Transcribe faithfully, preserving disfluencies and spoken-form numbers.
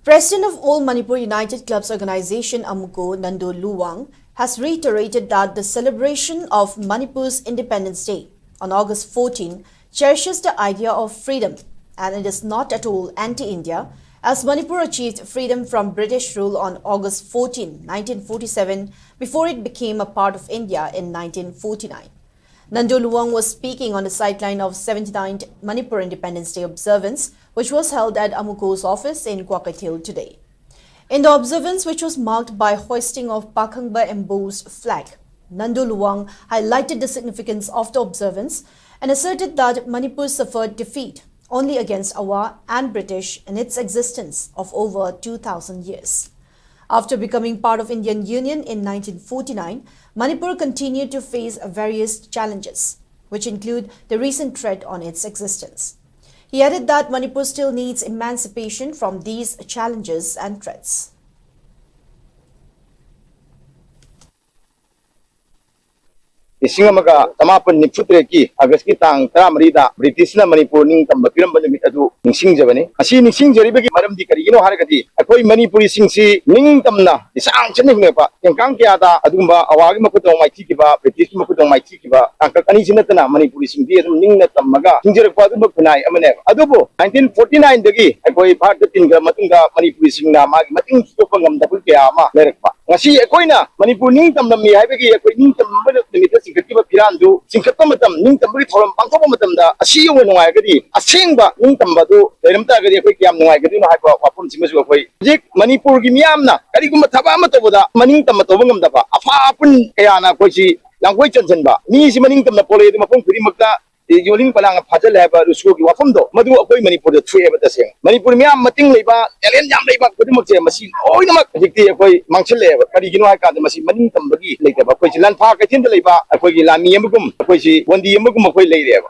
President of All Manipur United Clubs Organization, AMUCO, Nandu Luwang, has reiterated that the celebration of Manipur's Independence Day on August fourteen cherishes the idea of freedom, and it is not at all anti-India, as Manipur achieved freedom from British rule on August fourteen, nineteen forty-seven, before it became a part of India in nineteen forty-nine. Nandu Luwang was speaking on the sideline of seventy-ninth Manipur Independence Day observance, which was held at AMUCO's office in Kouakeithel today. In the observance, which was marked by hoisting of Pakhangba embossed flag, Nandu Luwang highlighted the significance of the observance and asserted that Manipur suffered defeat only against Awa and British in its existence of over two thousand years. After becoming part of Indian Union in nineteen forty-nine, Manipur continued to face various challenges, which include the recent threat on its existence. He added that Manipur still needs emancipation from these challenges and threats. ꯂꯤꯁꯤꯡ ꯑꯃꯒ ꯆꯃꯥꯄꯟ ꯅꯤꯐꯨ ꯇꯔꯦꯠꯀꯤ ꯑꯥꯒꯁꯀꯤ ꯇꯥꯡ ꯇꯔꯥꯃꯔꯤꯗ ꯕ꯭ꯔꯤꯇꯤꯁꯅ ꯃꯅꯤꯄꯨꯔ ꯅꯤꯡꯇꯝꯕ ꯄꯤꯔꯝꯕ ꯅꯨꯃꯤꯠ ꯑꯗꯨ ꯅꯤꯡꯁꯤꯡꯖꯕꯅꯤ꯫ ꯑꯁꯤ ꯅꯤꯡꯁꯤꯡꯖꯔꯤꯕꯒꯤ ꯃꯔꯝꯗꯤ ꯀꯔꯤꯒꯤꯅꯣ ꯍꯥꯏꯔꯒꯗꯤ, ꯑꯩꯈꯣꯏ ꯃꯅꯤꯄꯨꯔꯤꯁꯤꯡꯁꯤ ꯅꯤꯡꯇꯝꯅ ꯂꯤꯁꯥꯡ ꯆꯠꯅ ꯍꯤꯡꯂꯛꯄ, ꯇꯦꯡꯀꯥꯡ ꯀꯌꯥꯗ ꯑꯗꯨꯒꯨꯝꯕ ꯑꯋꯥꯒꯤ ꯃꯈꯨꯠꯇ ꯃꯥꯏꯊꯤꯈꯤꯕ, ꯕ꯭ꯔꯤꯇꯤꯁꯀꯤ ꯃꯈꯨꯠꯇ ꯃꯥꯏꯊꯤꯈꯤꯕ ꯇꯥꯡꯀꯛ ꯑꯅꯤꯁꯤ ꯅꯠꯇꯅ ꯃꯅꯤꯄꯨꯔꯤꯁꯤꯡꯗꯤ ꯑꯗꯨꯝ ꯅꯤꯡꯅ ꯇꯝꯃꯒ ꯍꯤꯡꯖꯔꯛꯄ ꯑꯗꯨꯒꯨꯝꯕ ꯈꯨꯟꯅꯥꯏ ꯑꯃꯅꯦꯕ꯫ ꯑꯗꯨꯕꯨ ꯅꯥꯏꯟꯇꯤꯟ ꯐꯣꯔꯇꯤ ꯅꯥꯏꯟꯗꯒꯤ ꯑꯩꯈꯣꯏ ꯚꯥꯔꯠꯇ ꯇꯤꯟꯈ꯭ꯔ ꯃꯇꯨꯡꯗ ꯃꯅꯤꯄꯨꯔꯤꯁꯤꯡꯅ ꯃꯥꯒꯤ ꯃꯇꯤꯡ ꯊꯨꯗꯣꯛꯄ ꯉꯝꯗꯕ ꯀꯌꯥ ꯑꯃ ꯂꯩꯔꯛꯄ꯫ ꯉꯁꯤ ꯑꯩꯈꯣꯏꯅ ꯃꯅꯤꯄꯨꯔ ꯅꯤꯡꯇꯝꯂꯝꯃꯤ ꯍꯥꯏꯕꯒꯤ, ꯑꯩꯈꯣꯏ ꯅꯤꯡꯇꯝꯕ ꯅꯨꯃꯤꯠꯇ ꯆꯤꯡꯈꯠꯈꯤꯕ ꯐꯤꯔꯥꯟꯗꯨ, ꯆꯤꯡꯈꯠꯄ ꯃꯇꯝ, ꯅꯤꯡꯇꯝꯕꯒꯤ ꯊꯧꯔꯝ ꯄꯥꯡꯊꯣꯛꯄ ꯃꯇꯝꯗ ꯑꯁꯤ ꯌꯧꯅ ꯅꯨꯡꯉꯥꯏꯔꯒꯗꯤ, ꯑꯁꯦꯡꯕ ꯅꯤꯡꯇꯝꯕ ꯑꯗꯨ ꯂꯩꯔꯝ ꯇꯥꯔꯒꯗꯤ ꯑꯩꯈꯣꯏ ꯀꯌꯥꯝ ꯅꯨꯡꯉꯥꯏꯒꯗꯣꯏꯅꯣ ꯍꯥꯏꯕ ꯋꯥꯐꯝꯁꯤꯃꯁꯨ ꯑꯩꯈꯣꯏ ꯍꯧꯖꯤꯛ ꯃꯅꯤꯄꯨꯔꯒꯤ ꯃꯤꯌꯥꯝꯅ ꯀꯔꯤꯒꯨꯝꯕ ꯊꯕꯛ ꯑꯃ ꯇꯧꯕꯗ ꯃꯅꯤꯡ ꯇꯝꯕ ꯇꯧꯕ ꯉꯝꯗꯕ, ꯑꯐ ꯑꯄꯨꯟ ꯀꯌꯥꯅ ꯑꯩꯈꯣꯏꯁꯤ ꯂꯥꯡꯒꯣꯏ ꯆꯟꯁꯤꯟꯕ, ꯃꯤꯁꯤ ꯃꯅꯤꯡ ꯇꯝꯅ ꯄꯣꯛꯂꯛꯏ ꯑꯗꯨ ꯃꯐꯝ ꯈꯨꯗꯤꯡꯃꯛꯇ ꯌꯣꯜꯂꯤꯡ ꯄꯂꯥꯡꯅ ꯐꯥꯖꯤꯜꯂꯦ ꯍꯥꯏꯕ ꯔꯨꯁꯣꯒꯤ ꯋꯥꯐꯝꯗꯣ, ꯃꯗꯨ ꯑꯩꯈꯣꯏ ꯃꯅꯤꯄꯨꯔꯗ ꯊꯣꯛꯑꯦꯕ꯫ ꯇꯁꯦꯡꯅ ꯃꯅꯤꯄꯨꯔ ꯃꯤꯌꯥꯝ ꯃꯇꯤꯡ ꯂꯩꯕ, ꯇꯦꯂꯦꯟ ꯌꯥꯝ ꯂꯩꯕ ꯈꯨꯗꯤꯡꯃꯛꯁꯦ ꯃꯁꯤ ꯂꯣꯏꯅꯃꯛ ꯍꯧꯖꯤꯛꯇꯤ ꯑꯩꯈꯣꯏ ꯃꯥꯡꯁꯤꯜꯂꯛꯑꯦꯕ꯫ ꯀꯔꯤꯒꯤꯅꯣ ꯍꯥꯏ ꯀꯥꯟꯗ ꯃꯁꯤ ꯃꯅꯤꯡ ꯇꯝꯕꯒꯤ ꯂꯩꯇꯕ, ꯑꯩꯈꯣꯏꯁꯤ ꯂꯥꯟꯐꯥ ꯀꯩꯊꯦꯜꯗ ꯂꯩꯕ ꯑꯩꯈꯣꯏꯒꯤ ꯂꯥꯟꯃꯤ ꯑꯃꯒꯨꯝ, ꯑꯩꯈꯣꯏꯁꯤ ꯕꯣꯟꯗꯤ ꯑꯃꯒꯨꯝ ꯑꯩꯈꯣꯏ ꯂꯩꯔꯦꯕ꯫